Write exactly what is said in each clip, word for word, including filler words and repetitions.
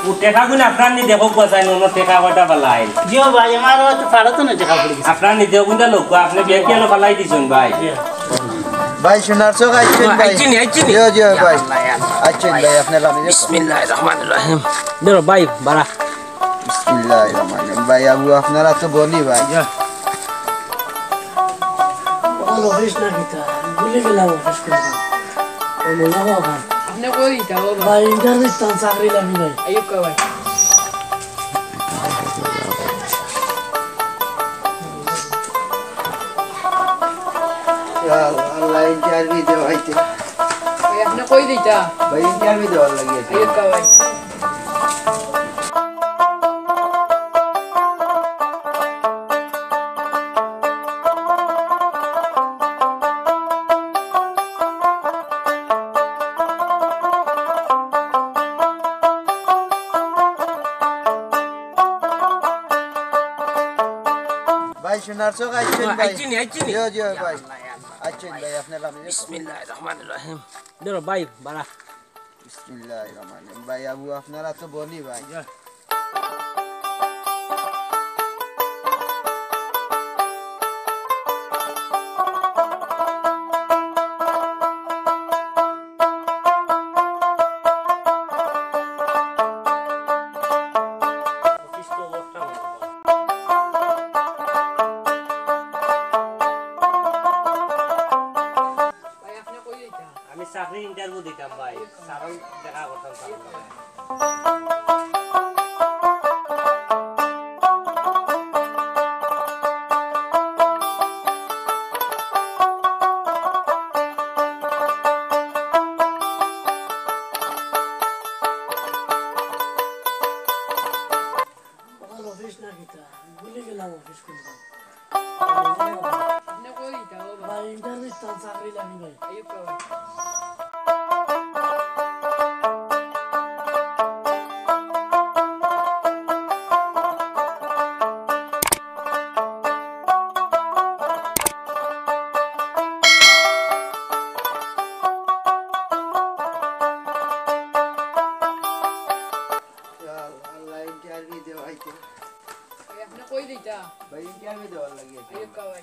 ও টেকা গুন আপনার নি দেখো কুয়া চাই, নো টেকা কয়টা ফালাই। জিও ভাই, আমার তো ফাড়া তো না টেকা পড়ে গেছে। আপনার নি দেখো গুনটা লোক, আপনি ব্যাগ গেল ফালাই দিছুন ভাই। জি। ভাই, সোনার চোখ আইছেন ভাই। আইছেন নি, আইছেন নি? জিও, জিও ভাই। আইছেন ভাই, আপনার আমি বিসমিল্লাহির রহমানির রহিম। ধরো ভাই, বাড়া। বিসমিল্লাহির রহমানির রহিম। ভাই, আবু, আপনারা তো বলি ভাই। অখন অফিস না কিতা? ভুলি গেলাম অফিস কোনটা। ও মনে হয় অখন। আপনি কই দিতা বাবা? ভাই, ইন্টারভিউ তো চাকরি লাগি ভাই। আইয়ুব কা ভাই। ইয়া আল্লাহ, ইন্টারভিউ দেওয়া হইতে। ভাই, আপনি কই দিতা? ভাই, ইন্টারভিউ দেওয়ার লাগি আইছি। আইয়ুব কা ভাই। ভাই, সোনার চোখ আইছেন ভাই। আইছেন নি, আইছেন নি? জিও, জিও ভাই। আইছেন ভাই, আপনার আমি বিসমিল্লাহির রহমানির রহিম। ধরো ভাই, বাড়া। বিসমিল্লাহির রহমানির রহিম। ভাই, আবু, আপনারা তো বলি ভাই। আমি চাকরির ইন্টারভিউ দিতাম ভাই, স্যারর দেখা করতাম স্যারর লগে। অখন অফিস না কিতা? ভুলি গেলাম অফিস কোনটা। আপনি কই দিতা বাবা? ভাই, ইন্টারভিউ তো চাকরি লাগি ভাই। আইয়ুব কা ভাই। ইয়া আল্লাহ, ইন্টারভিউ দেওয়া হইতে। ভাই, আপনি কই দিতা? ভাই, ইন্টারভিউ দেওয়ার লাগি আইছি। আইয়ুব কা ভাই।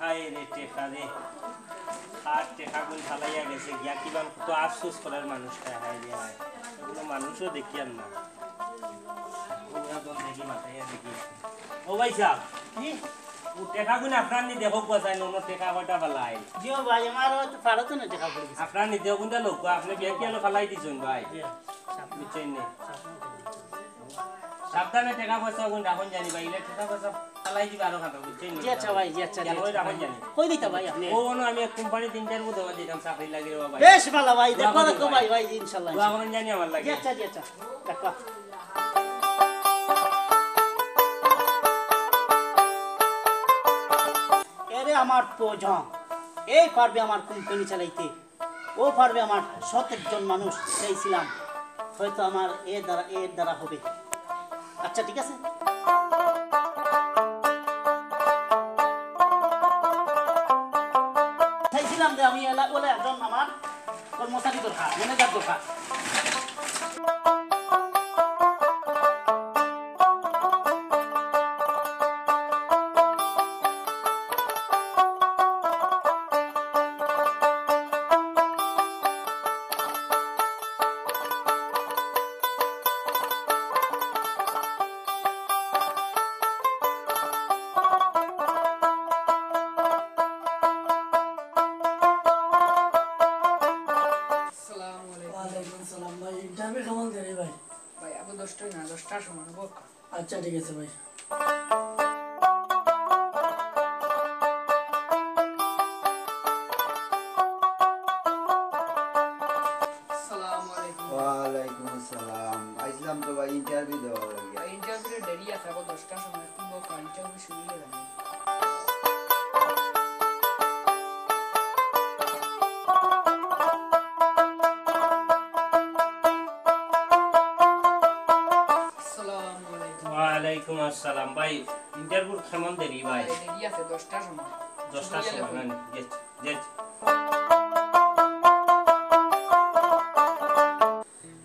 হায় রে টেকা রে, আর টেকা গুন ফালাইয়া গেছে গিয়া, কিবা কত আফসোস করার মানুষটা, হায় রে হায়। এগুলো মানুষও দেখিয়ার না। ওরা দল দেখি, মাথায় দেখি। ও ভাই সাহেব, কি? ও টেকা গুন আপনার নি দেখো কুয়া চাই, নো টেকা কয়টা ফালাই। জিও ভাই, আমার তো ফাড়া তো না টেকা পড়ে গেছে। আপনার নি দেখো কোনটা লোক, আপনি ব্যাগ গেল ফালাই দিছুন ভাই। জি, বুঝছেন নি? সাবধানে টেকা পয়সা গুন রাখুন জানি ভাই, ইলে টেকা পয়সা ফালাই দিবা আরো খাতা, বুঝছেন নি? জি আচ্ছা ভাই, জি আচ্ছা, জি খেয়াল করে আচ্ছা। রাখুন জানি। কই দিতা ভাই আপনি? ও, ও, আমি এক কোম্পানিত ইন্টারভিউ দেওয়া দিতাম, চাকরি লাগে রে ভাই। বেশ ভালো ভাই, দোয়া দেখো, করুন দেখো ভাই। ভাই, ভাই, ইনশাআল্লাহ, দোয়া ইনশাআল্লাহ। করুন জানি আমার লাগে। জি আচ্ছা, জি আচ্ছা। দেখো। এরে আমার প্রজা, এই পারবে আমার কোম্পানি চালাইতে, ও পারবে আমার সৎ একজন মানুষ চাইছিলাম, হয়তো আমার এর দ্বারা, এর দ্বারা হবে। আচ্ছা, ঠিক আছে, চাইছিলাম যে আমি এলা-, ওলা একজন আমার কর্মচারী দরকার, ম্যানেজার দরকার। আসসালামু আলাইকুম। ওয়ালাইকুম আসসালাম ভাই, ইন্টারভিউ কেমন দেরি ভাই? ভাই, আবু দশটা না, দশটার সময় হবো। আচ্ছা, ঠিক আছে ভাই। আসসালামু আলাইকুম। ওয়ালাইকুম আসসালাম। আইছিলাম তো ভাই ইন্টারভিউ দেওয়ার লাগি। ভাই, ইন্টারভিউ দেরি আছে, আবার দশটার সময়। তুমি বলো, ইন্টারভিউ শুরু হয়ে যাবে। আসসালামু আলাইকুম। ওয়ালাইকুম আসসালাম। ভাই, ইন্টারভিউ কেমন দেরি ভাই? ভাই, দেরি আছে, দশটার সময়। দশটার সময়, না নি? জি, জি।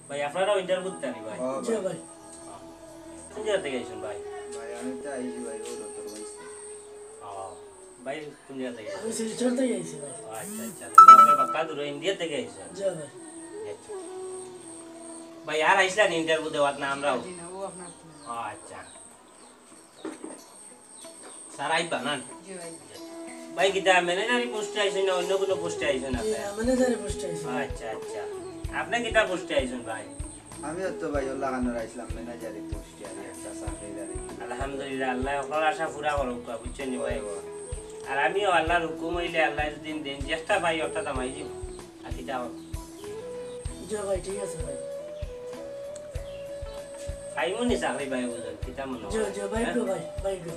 ভাই, আপনারাও ইন্টারভিউ দিতা নি ভাই? ও, জি ভাই। কোন জায়গা থেকে আইছেন ভাই? ভাই, আমি তো আইছি ভাই, ও রতনগঞ্জ থেকে। ও, ভাই, কোন জায়গা থেকে আইছেন? আমি শিলচর থেকে আইছি ভাই। ও, আচ্ছা, আচ্ছা। আপনি বাক্কা দূরে ইন্ডিয়া থেকে আইছেন? জি ভাই। আচ্ছা। ভাই, আর আইছিলা নি ইন্টারভিউ দেওয়াত না আমরাও? জি না, ও আপনার ও, আচ্ছা। স্যার আইবা না? জি ভাই। ভাই, কিতা ম্যানেজারি পোস্টে আইছেন না অন্য কোনো পোস্টে আইছেন জি, আপনি? ম্যানেজারি পোস্টে আইছি। আচ্ছা, আচ্ছা। আপনি কিতা পোস্টে আইছেন ভাই? আমিও তো ভাই ওলা খানোর আইছিলাম, ম্যানেজারি পোস্টে আর একটা চাকরিদারি। আলহামদুলিল্লাহ, আল্লাহ আপনার আশা পুরা করুক, বুঝছেন নি ভাই? আর আমিও আল্লাহর হুকুম হইলে আল্লাহ যদি দেন, চেষ্টা ভাই অর্থাৎ আমাই দিব। আর কিতা হোক। জি ভাই, ঠিক আছে ভাই। পাইমু নি চাকরি ভাই বুঝুন, কিতা মনে জি, হয়? জি, ভাই হ্যাঁ? গো, ভাই, ভাই গো।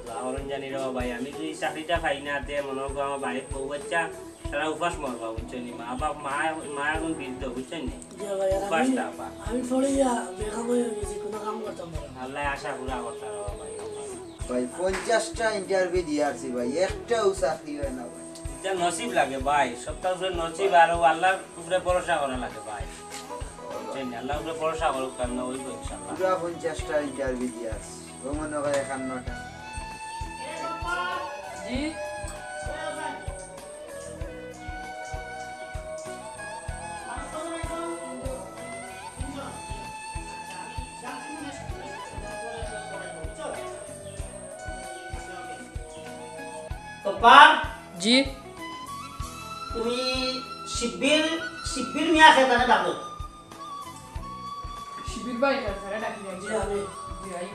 দোয়া করুন জানি রে ভাই, আমি যদি চাকরিটা পাই না, তে মনে হয় আমার বাড়ির বউ বাচ্চা তারা উপাস মরবা, বুঝছেন নি? মা বাপ, মা, মা এখন বৃদ্ধ, বুঝছেন নি? জি ভাই, আর উপাস আমি, থাকবা। আমি পড়ে ইয়া বেকার হয়ে গেছি, কোনো কাম করতাম পারলাম না। আল্লাহ আশা পুরা করতা রে ভাই। ভাই, পঞ্চাশটা ইন্টারভিউ দিয়া আছি ভাই, একটাও চাকরি হয় না ভাই। এটা নসিব লাগে ভাই, সবটা উপরে নসিব আর ও আল্লাহর উপরে ভরসা করা লাগে ভাই। বুঝছেন? আল্লাহর উপরে ভরসা করুক, কাম না হইব ইনশাআল্লাহ। পুরা পঞ্চাশটা ইন্টারভিউ দিয়া আছি, ও মনে হয় একান্নটা। জি। তো পার, জি। তুমি শিব্বির, শিব্বির মিয়া খেতানে ডাকো। শিবির ভাই, স্যার, স্যারে ডাকি দেন। জি, আমি। জি, ভাই।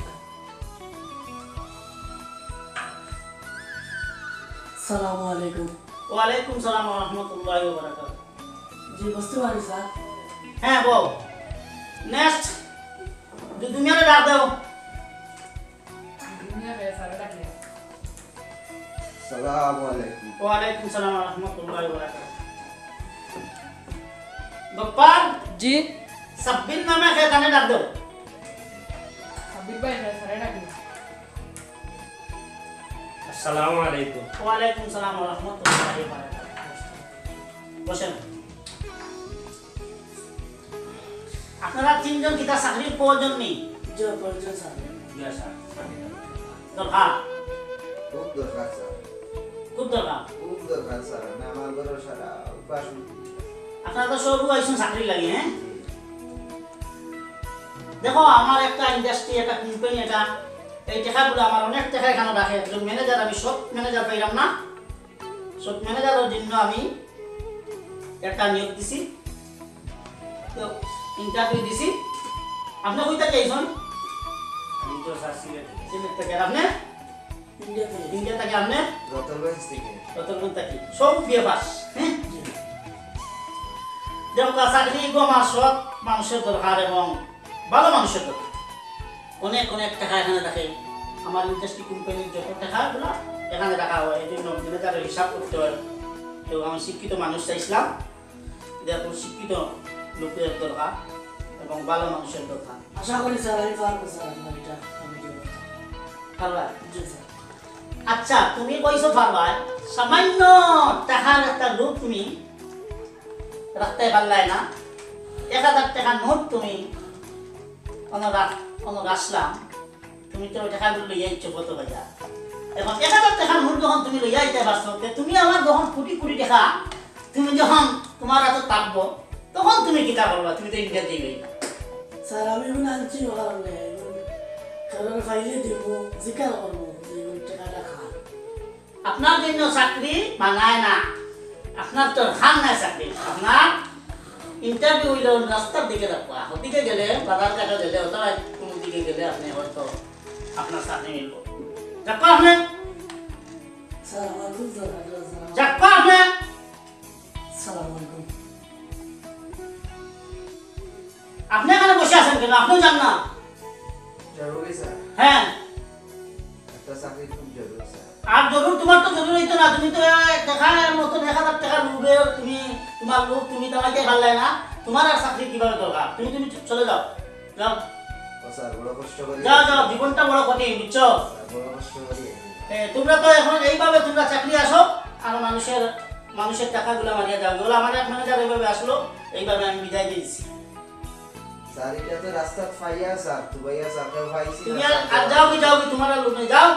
সালামু আলাইকুম। ওয়ালাইকুম সালাম ওয়া রাহমাতুল্লাহি ওয়া বারাকাতুহু। জি, বসতে পারি, স্যার? হ্যাঁ, বল। নেক্সট, দুদু মিয়ারে ডাক দাও। দুদু মিয়া ভাই, স্যারে ডাকি দেন। সালামু আলাইকুম। ওয়ালাইকুম সালাম ওয়া রাহমাতুল্লাহি ওয়া বারাকাতুহু। গফফার? জি। সাব্বির নামে খেতানে ডাক দাও। সাব্বির ভাই, স্যারে ডাকি দেন। আসসালামু আলাইকুম। ওয়ালাইকুম সালাম ওয়া রাহমাতুল্লাহি ওয়া বারাকাতুহু। বসেন। আপনারা তিনজন কিতা চাকরির প্রয়োজন নি? জি, প্রয়োজন, স্যার। জি, স্যার। দরকার? খুব দরকার, স্যার। খুব দরকার? খুব দরকার, স্যার। আমি আমার ঘরর সারা উপাস। আপনারা তো সব আইছেন চাকরি লাগি, হ্যাঁ? জি। দেখো, আমার একটা ইন্ডাস্ট্রি, একটা কোম্পানি, এটা, এই টেকাগুলো আমার অনেক টেকা এখানো রাখে। একজন ম্যানেজার, আমি সব ম্যানেজার পাইলাম না। সব ম্যানেজারর জন্য আমি একটা নিয়োগ দিছি, তো ইন্টারভিউ দিছি। আপনি কই থাকি আইছেন? আমি তো স্যার সিলেট থেকে। সিলেট থেকে। আর আপনি? ইন্ডিয়া থেকে। ইন্ডিয়া থেকে। আপনি? রতনগঞ্জ থেকে। রতনগঞ্জ থেকে। সব বিএ পাস, হ্যাঁ? জি। দেখো, চাকরি গো আমার সৎ মানুষের দরকার এবং ভালো মানুষের দরকার। অনেক, অনেক টেকা এখানো থাকে। আমার ইন্ডাস্ট্রি কোম্পানির যত টেকাগুলো এখানো রাখা হয়, এই জন্য ম্যানেজারের হিসাব করতে হয়। তো আমি শিক্ষিত মানুষ চাইছিলাম, দেখো শিক্ষিত লোকের দরকার এবং ভালো মানুষের দরকার। আশা করি স্যার, আমি পারবো স্যার, আপনার এটা আমি দিব। পারবা? জি স্যার। আচ্ছা, তুমি কইছো পারবা, সামান্য টেকার একটা লোভ তুমি রাখতে পারলায় না। এক হাজার টেকার নোট তুমি অনো রাখ-, অনো রাখলাম, তুমি তো টেকাগুলো লইয়া ইচ্ছু কত ভাইয়া। এখন এক হাজার টেকার নোট যখন তুমি লইয়া আইতে পারছো, তে তুমি আমার যখন কোটি কোটি টেকা, তুমি যখন তোমার হাতে থাকবো, তখন তুমি কিতা করবা? তুমি তো ইন্ডিয়া যাইবায় না। স্যার, আমি এগুলো আনছি ওখানে, এগুলো কারণ ফাইলে দিব, জিকার করবো যে এগুলো টেকাটা খান। আপনার জন্য চাকরি বানায় না, আপনার তো খান নাই চাকরি, আপনার ইন্টারভিউ হইল রাস্তার দিকে রাখবা, ওদিকে গেলে, বাজার ঘাটে গেলে, অথবা কোনো দিকে গেলে আপনি হয়তো আপনার চাকরি মিলবো। রাখবা আপনি? স্যার, আমার খুব দরকার, স্যার। রাখবা আপনি? সালাম আলাইকুম। আপনি এখানে বসে আছেন কেন? আপনিও যান না। জরুরি স্যার। হ্যাঁ। একটা চাকরি খুব জরুরি স্যার। আর জরুর, তোমার তো জরুর হইতো না, তুমি তো দেখার মতন এক হাজার টেকার লোভে তুমি, তোমার লোভ তুমি দামাইতে পারলে না, তোমার আর চাকরি কিভাবে দরকার? তুমি, তুমি চলে যাও, যাও। ও স্যার, বড় কষ্ট করি। যাও, যাও, জীবনটা বড় কঠিন, বুঝছো? স্যার, বড় কষ্ট করি। এ, তোমরা তো এখন এইভাবে তোমরা চাকরি আসো, আর মানুষের, মানুষের টাকাগুলা মারিয়া যাও। ওলা আমার এক ম্যানেজার এইভাবে আসলো, এইভাবে আমি বিদায় দিয়েছি। স্যার, এটা তো রাস্তাত পাইয়া, স্যার, তুবাইয়া স্যারকেও পাইছি না, তুমি আর, স্যার, আর যাও কি, যাও কি, তোমার আর লোক নেই, যাও,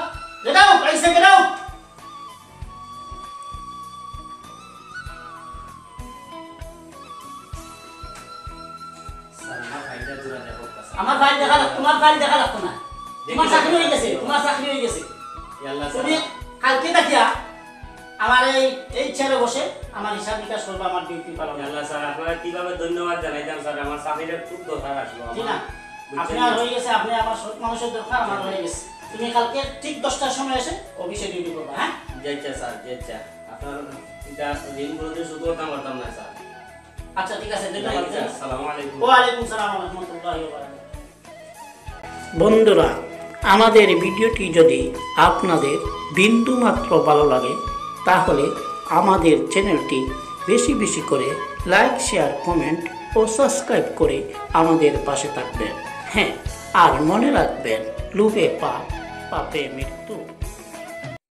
get out, I say get out। Sir, আমার ফাইলটা জোড়া দেখো, স্যার। আমার ফাইল দেখা লাগ-, তোমার ফাইল দেখা লাগতো না। দেখি, তোমার চাকরি হয়ে গেছে, দেখি। তোমার চাকরি হয়ে গেছে। ইয়াল্লা, স্যার। তুমি কালকে দেখিয়া আমার এই, এই চেয়ারে বসে আমার হিসাব নিকাশ করবো, আমার ডিউটি পালন। ইয়াল্লা, স্যার, আপনারা কিভাবে ধন্যবাদ জানাইতাম, স্যার? আমার চাকরিটা খুব দরকার আসলো। জি না, বুঝছেন আপনার না? হয়ে গেছে, আপনি আমার সৎ মানুষের দরকার, আমার হয়ে গেছে। তুমি কালকে ঠিক দশটার সময় এসে অফিসে ডিউটি করবা, হ্যাঁ? জি আচ্ছা, স্যার, জি আচ্ছা। আপনার এটা ঋণ কোনোদিন শোধ করতাম পারতাম না, স্যার। আচ্ছা, ঠিক আছে, ধন্যবাদ। জি আচ্ছা, আসসালামু আলাইকুম। ওয়ালাইকুম সালাম ওয়া রাহমাতুল্লাহি ওয়া বারাকাতুহু। বন্ধুরা, আমাদের ভিডিওটি যদি আপনাদের বিন্দুমাত্র ভালো লাগে, তাহলে আমাদের চ্যানেলটি বেশি বেশি করে লাইক, শেয়ার, কমেন্ট ও সাবস্ক্রাইব করে আমাদের পাশে থাকবেন। হ্যাঁ, আর মনে রাখবেন, লোভে পাপ, পাপে মৃত্যু।